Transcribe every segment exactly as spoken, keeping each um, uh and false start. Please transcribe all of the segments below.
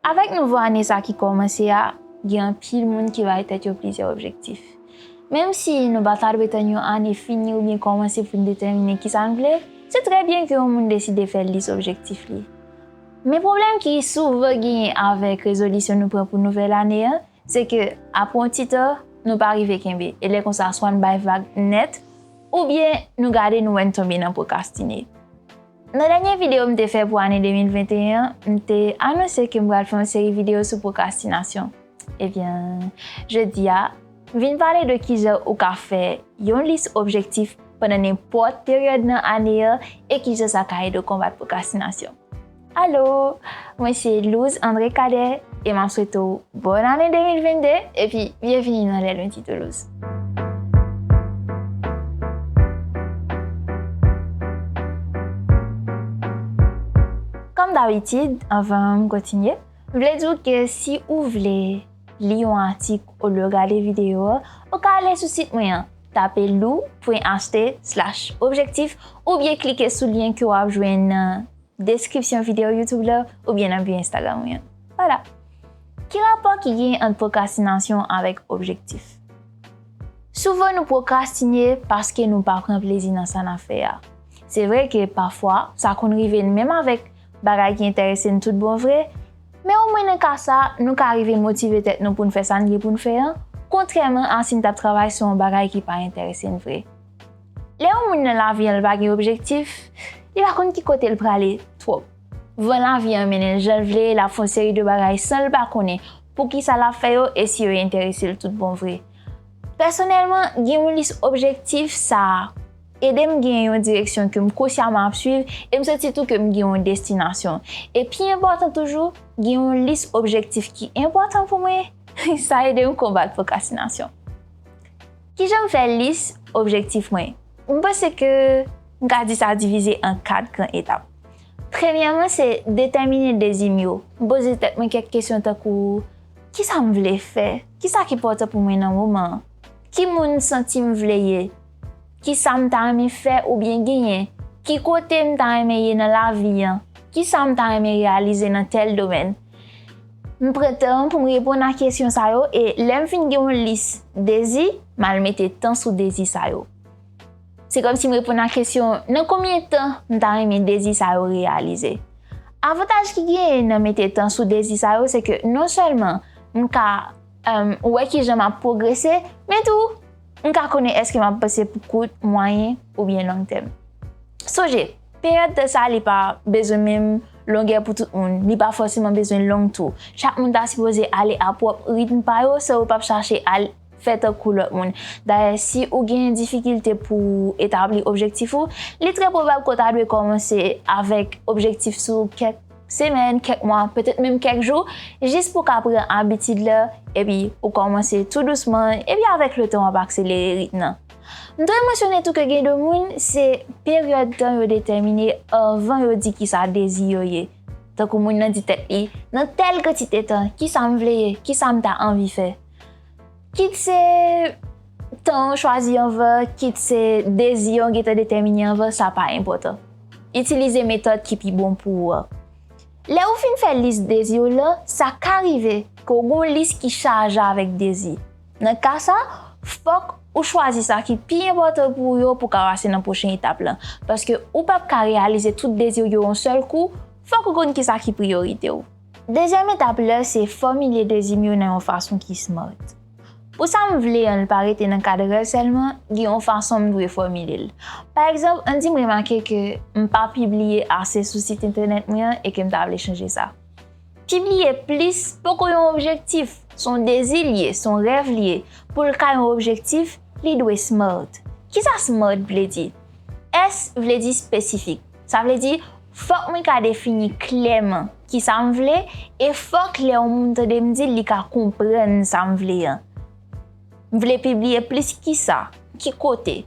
Avèk nouvo ane sa ki kòmanse a, gen anpil moun ki bay tèt yo plizyè objektif. Menm si nou pa ta dwe tann yon ane fini oubyen kòmanse pou n detèmine kisa n vle, se trè byen ke yon moun deside fè lis objektif li. Men pwoblèm ki souvan genyen avèk rezolisyon nou pran pou nouvèl ane an, se ke apre yon ti tan, nou pa rive kenbe. E lè konsa, swa n bay vag nèt, oubyen nou gade nou wè n tonbe nan pwokrastine. Nan dènye videyo m te fè pou ane de mil venteyen an, m te anonse ke m pral fè yon seri videyo sou pwokrastinasyon. Ebyen, jodi a, m vin pale de kijan ou ka fè yon lis objektif pandan nenpòt peryòd nan ane an e kijan sa ka ede w konbat pwokrastinasyon. Alo, mwen se Louz André Cadet e m ap swete w bòn ane de mil vennde epi byenvini nan Les Lundis de Louz. Kòm dabitid, anvan m kontinye, m vle di w ke si ou vle li yon atik olye w gade videyo a, ou ka ale sou sit mwen an, tape lou pwen achte slash objektif oubyen klike sou lyen ke w ap jwenn nan deskripsyon videyo YouTube la oubyen nan bio Instagram mwen an. Vwala. Ki rapò ki genyen ant pwokrastinasyon avèk objektif? Souvan nou pwokrastine paske nou pa pran plezi nan sa n ap fè a. Se vre ke pafwa, sa konn rive n menm avèk bagay ki enterese n tout bon vre, men omwen nan ka sa, nou ka rive motive tèt nou pou n fè sa n gen pou n fè an, kontrèman a si n t ap travay sou yon bagay ki pa enterese n vre. Lè yon moun nan lavi an, l pa gen objektif, li pa konn ki kote l prale twòp. Van lavi an mennen l jan l vle, l ap fè yon seri de bagay san l pa konnen poukisa l ap fè yo e si yo enterese l tout bon vre. Pèsonèlman, gen yon lis objektif, sa ede m gen yon direksyon ke m konsyaman ap swiv e m santi tou ke m gen yon destinasyon. E pi enpòtan toujou, gen yon lis objektif ki enpòtan pou mwen, sa ede m konbat pwokrastinasyon. Kijan m fè lis objektif mwen? M panse ke m ka di sa divize an kat gran etap. Premyèman, se detèmine dezi m yo. M poze tèt mwen kèk kesyon tankou, kisa m vle fè? Kisa ki enpòtan pou mwen nan moman an? Ki moun m santi m vle ye? Kisa m ta renmen fè oubyen genyen? Ki kote m ta renmen ye nan lavi an? Kisa m ta renmen reyalize nan tèl domèn? M pran tan pou m reponn a kesyon sa yo e lè m fin gen yon lis dezi, m al mete tan sou dezi sa yo. Se kòmsi m reponn a kesyon, nan konbyen tan m ta renmen dezi sa yo reyalize? Avantaj ki genyen nan mete tan sou dezi sa yo, se ke non sèlman m ka, em, wè kijan m ap pwogrese, men tou, m ka konnen èske m ap panse pou kout, mwayen oubyen long tèm. Sonje, peryòd tan sa a, li pa bezwen menm longè pou tout moun, li pa fòseman bezwen long tou. Chak moun ta sipoze ale a pwòp ritm pa yo, san yo p ap chache al fè tankou lòt moun. Dayè, si ou gen difikilte pou etabli objektif ou, li trè pwobab ke w ta dwe kòmanse avèk objektif sou kèk semèn, kèk mwa, petèt menm kèk jou, jis pou w ka pran abitid la, epi ou kòmanse tou dousman, epi avèk letan w ap akselere ritm nan. M dwe mansyone tou ke gen de moun, se peryòd tan yo detèmine anvan yo di kisa dezi yo ye. Tankou moun nan di tèt li, nan tèl kantite tan, kisa m vle ye, kisa m ta anvi fè. Kit se tan w chwazi anvan, kit se dezi w gentan detèmine anvan, sa pa enpòtan. Itilize metòd ki pi bon pou ou an. Lè ou fin fè lis dezi w lan, sa ka rive ke w gen yon lis ki chaje avèk dezi. Nan ka sa, fòk ou chwazi sa ki pi enpòtan pou ou yo pou w ka pase nan pwochen etap lan. Paske ou p ap ka reyalize tout dezi w yo yon sèl kou, fòk ou konn kisa ki priyorite w. Dezyèm etap la, se fòmile dezi m yo nan yon fason ki smart. Pou sa m vle an, li pa rete nan kad rèv sèlman, gen yon fason m dwe fòmile l. Pa egzanp, ann di m remake ke m pa pibliye ase sou sit entènèt mwen an e ke m ta vle chanje sa. Pibliye plis poko yon objektif, se yon dezi l ye, se yon rèv l ye. Pou l ka yon objektif, li dwe smart. Kisa smart vle di? S vle di spesifik. Sa vle di, fòk mwen ka defini klèman kisa m vle, e fòk lè yon moun tande m di l, li ka konprann sa m vle an. M vle pibliye plis kisa, ki kote.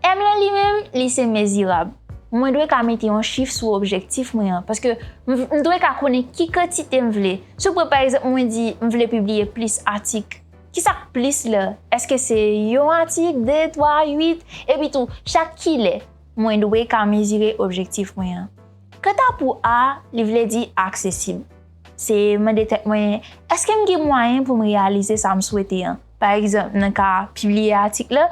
M lan li menm, li se mezirab. Mwen dwe ka mete yon chif sou objektif mwen an, paske m, m dwe ka konnen ki kantite m vle. Si w pran pa egzanp, mwen di m vle pibliye plis atik. Kisa k plis la? Èske se yon atik, de, twa, uit? Epi tou, chak kilè, mwen dwe ka mezire objektif mwen an. Kanta pou A, li vle di aksesib. Se mande tèt mwen, èske m gen mwayen pou m reyalize sa m swete an? Pa egzanp, nan ka pibliye atik la,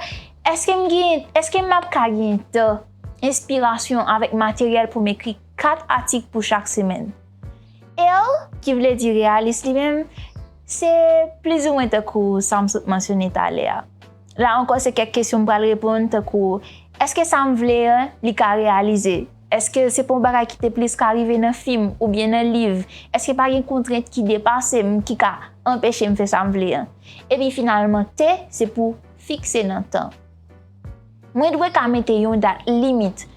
èske m gen, èske m ap ka gen tan, enspirasyon avèk materyèl pou m ekri kat atik pou chak semèn? L, ki vle di reyalis li menm, se plizoumwen tankou sa m sot mansyone talè a. La ankò, se kèk kesyon m pral reponn, tankou, èske sa m vle an, li ka reyalize? Èske se pa yon bagay ki te plis ka rive nan fim oubyen nan liv? Èske pa gen kontrent ki depase m, ki ka anpeche m fè sa m vle an? Epi finalman, T, se pou fikse nan tan. Mwen dwe ka mete yon dat limit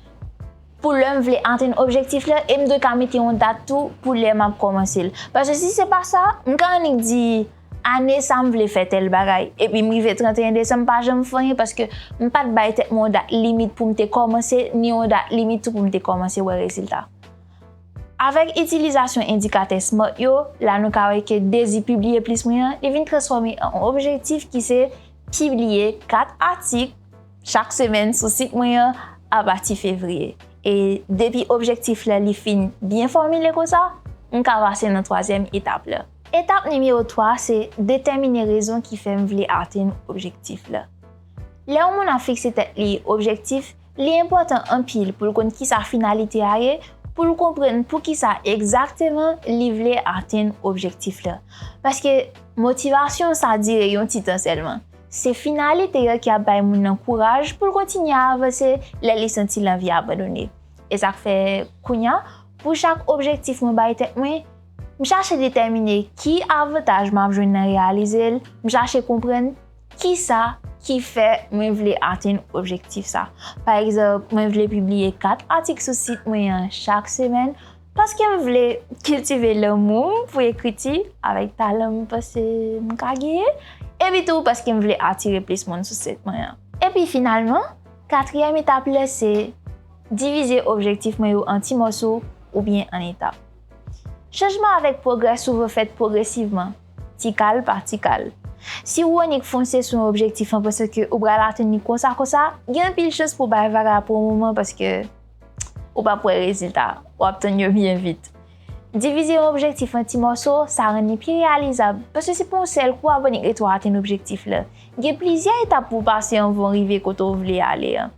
pou lè m vle atenn objektif la, e m dwe ka mete yon dat tou pou lè m ap kòmanse l. Paske si se pa sa, m ka annik di, ane sa m vle fè tèl bagay, epi m rive trannteyen desanm, m pa janm fè anyen, paske m pa t bay tèt mwen yon dat limit pou m te kòmanse, ni yon dat limit tou pou m te kòmanse wè rezilta. Avèk itilizasyon endikatè smart yo, la nou ka wè ke dezi pibliye plis mwen an, li vin transfòme an yon objektif ki se pibliye kat atik chak semèn sou sit mwen an apati fevriye. E depi objektif la li fin byen fòmile konsa, m ka pase nan twazyèm etap la. Etap nimewo twa se detèmine rezon ki fè m vle atenn objektif la. Lè yon moun ap fikse tèt li objektif, li enpòtan anpil pou l konn kisa finalite a ye, pou l konprann poukisa egzakteman li vle atenn objektif la. Paske motivasyon sa dire yon ti tan sèlman. Se finalite a ki ap bay moun nan kouraj pou l kontinye avanse lè li santi l anvi abandone. E sa k fè kounye a, pou chak objektif mwen bay tèt mwen, m chache detèmine ki avantaj m ap jwenn nan reyalize l, m chache konprann kisa ki fè mwen vle atenn objektif sa. Pa egzanp, mwen vle pibliye kat atik sou sit mwen an chak semèn, paske m vle kiltive lanmou m pou ekriti avèk talan m panse m ka genyen, epi tou paske m vle atire plis moun sou sit mwen an. Epi finalman, katriyèm etap la se divize objektif mwen yo an ti mòso oubyen an etap. Chanjman avèk pwogrè souvan fèt pwogresivman, ti kal pa ti kal. Si ou annik fonse sou yon objektif an panse ke ou pral atenn li konsa konsa, gen anpil chans pou w bay vag la pou yon moman paske ou p ap wè rezilta, w ap tann yo byen vit. Divize yon objektif an ti mòso, sa rann li pi reyalizab, paske se pa yon sèl kou w ap annik rete w atenn objektif la. Gen plizyè etap pou w pase anvan w rive kote w vle ale an.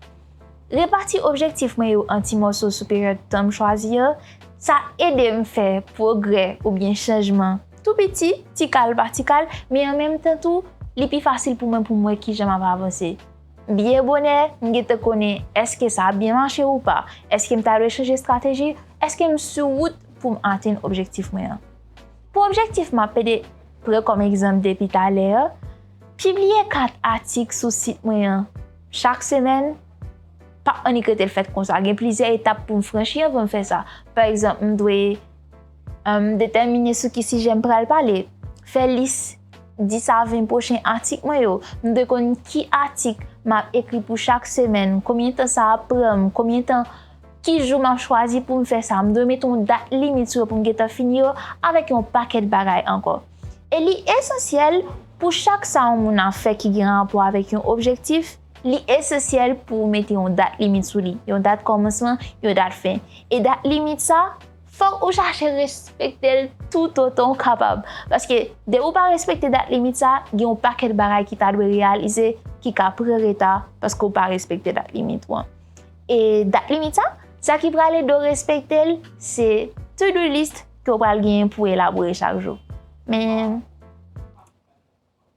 Repati objektif mwen yo an ti mòso sou peryòd tan m chwazi an, sa ede m fè pwogrè oubyen chanjman tou piti, ti kal pa ti kal, men an menm tan tou, li pi fasil pou mwen pou m wè kijan m ap avanse. Byen bonè, m gentan konnen èske sa ap byen mache ou pa, èske m ta dwe chanje estrateji, èske m sou wout pou m atenn objektif mwen an. Pou objektif m ap pede pran kòm egzanp depi talè a, pibliye kat atik sou sit mwen an chak semèn p ap annik rete l fèt konsa. Gen plizyè etap pou m franchi anvan m fè sa. Pa egzanp, m dwe, um, detèmine sou ki sijè m pral pale, fè lis dis a ven pwochen atik mwen yo. M dwe konn ki atik m ap ekri pou chak semèn, konbyen tan sa ap pran m, konbyen tan, ki jou m ap chwazi pou m fè sa. M dwe mete yon dat limit sou yo pou m gentan fini yo avèk yon pakèt bagay ankò. E li esansyèl pou chak sa yon moun ap fè ki gen rapò avèk yon objektif, li esansyèl pou w mete yon dat limit sou li, yon dat kòmansman, yon dat fen. E dat limit sa, fòk ou chache respekte l toutotan w kapab. Paske depi w pa respekte dat limit sa, gen yon pakèt bagay ki ta dwe reyalize ki ka pran reta paske w pa respekte dat limit ou an. E dat limit sa, sa ki pral ede w respekte l, se to-do list ke w pral genyen pou w elabore chak jou. Men,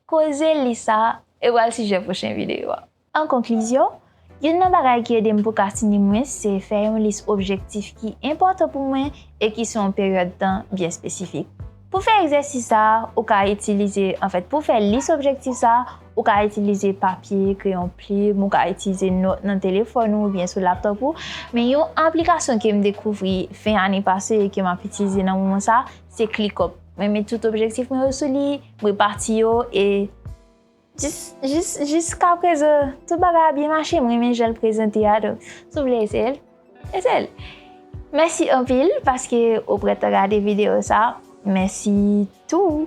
koze lis sa e pral sijè pwochen videyo a. An konklizyon, youn nan bagay ki ede m pwokrastine mwens se fè yon lis objektif ki enpòtan pou mwen e ki sou yon peryòd tan byen espesifik. Pou fè egzèsis sa, ou ka itilize, anfèt, pou fè lis objektif sa, ou ka itilize papye, kreyon plim, ou ka itilize nòt nan telefòn ou oubyen sou laptòp ou. Men yon aplikasyon ke m dekouvri fen ane pase e ke m ap itilize nan moman sa, se ClickUp. Mwen met tout objektif mwen yo sou li, m repati yo e jis, jis, jiskaprezan, tout bagay ap byen mache, m renmen jan l prezante a, donk, si w vle eseye l, eseye l. Mèsi anpil paske ou pran tan gade videyo sa. Mèsi tou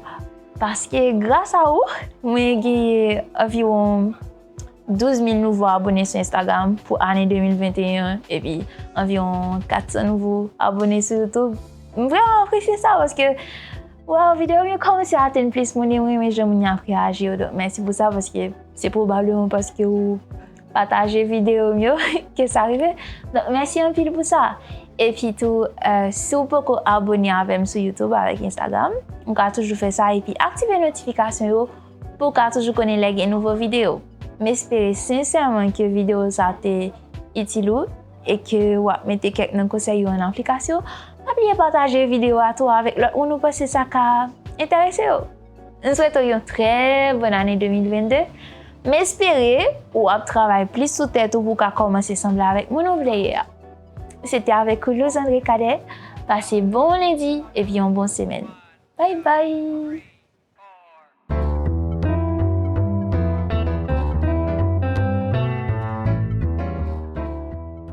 paske gras a ou, mwen genyen anviwon douz mil nouvo abone sou Instagram pou ane de mil venteyen, epi anviwon kat san nouvo abone sou YouTube. M vrèman apresye sa paske Wow, videyo m yo kòmanse atenn plis moun e m renmen jan moun yo ap reyaji yo. Donk, mèsi pou sa, paske se pwobableman paske ou pataje videyo m yo ke sa rive. Donk, mèsi anpil pou sa. Epi tou, eh, si w poko abone avè m sou YouTube avèk Instagram, ou ka toujou fè sa epi aktive notifikasyon yo pou w ka toujou konnen lè gen nouvo videyo. M espere sensèman ke videyo sa te itil ou e ke w ap mete kèk nan konsèy yo an aplikasyon. Pa bliye pataje videyo a tou avèk lòt moun ou panse sa ka enterese yo. M swete w yon trè bòn ane de mil vennde. M espere w ap travay plis sou tèt ou pou w ka kòmanse sanble avèk moun ou vle ye a. Se te avèk ou Louzandre Cadet. Pase bon lendi epi yon bon semèn. Bye bye!